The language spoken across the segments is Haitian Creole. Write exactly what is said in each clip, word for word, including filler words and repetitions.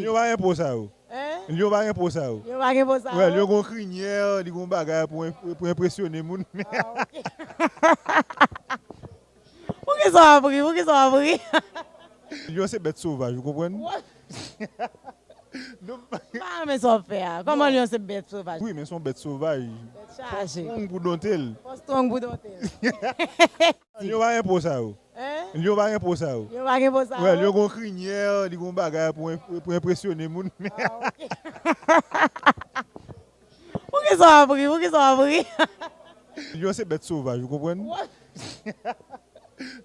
Lyon pa gen po sa yo. Hein? Lyon pa gen po sa yo. Lyon pa gen po sa yo. Wè, lyon gon krinyè, li gon bagay pou enp-, pou enpresyone moun. Ah, ok. Poukisa w ap ri? Poukisa w ap ri? Lyon se bèt sovaj, ou konprann? Wè. Non, m pa... M pa renmen sa w ap fè a. Kòman lyon se bèt sovaj? Wi, men se yon bèt sovaj. Bèt chaje. Fò strong pou donte l. Fò strong pou donte l. Lyon pa gen po sa yo. Hein? Lyon pa gen po sa yo. Lyon pa gen po sa yo. Wè, lyon gon krinyè, li gon bagay pou enp-, pou enpresyone moun. Ah, ok. Poukisa w ap ri? Poukisa w ap ri? Lyon se bèt sovaj, ou konprann? Wè.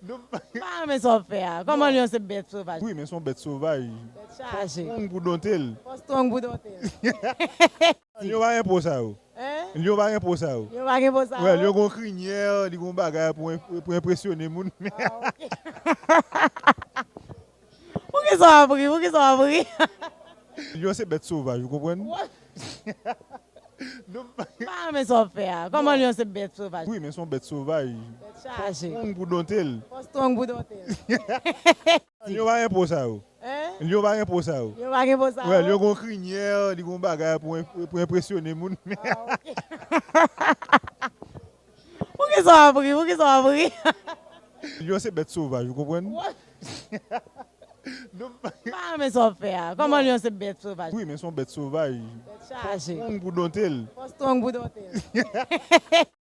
Non, m pa... M pa renmen sa w ap fè a. Kòman lyon se bèt sovaj? Wi, men se yon bèt sovaj. Bèt chaje. Fò strong pou donte l. Fò strong pou donte l. Lyon pa gen po sa yo. Hein? Lyon pa gen po sa yo. Lyon pa gen po sa yo. Wè, lyon gon krinyè, li gon bagay pou enp-, pou enpresyone moun. Ah, ok. Poukisa w ap ri? Poukisa w ap ri? Lyon se bèt sovaj, ou konprann? Wè. Non, m pa... M pa renmen sa w ap fè a. Kòman lyon se bèt sovaj? Wi, men se yon bèt sovaj. Bèt chaje. Fò strong pou donte l. Fò strong pou donte l. Lyon pa gen po sa yo. Hein? Lyon pa gen po sa yo. Lyon pa gen po sa yo. Wè, lyon gon krinyè, li gon bagay pou enp-, pou enpresyone moun. Ah, ok. Poukisa w ap ri? Poukisa w ap ri? Lyon se bèt sovaj, ou konprann? Wè. Non, m pa... M pa renmen sa w ap fè a. Kòman lyon se bèt sovaj? Wi, men se yon bèt sovaj. Bèt chaje. Fò strong pou donte l. Fò strong pou donte l.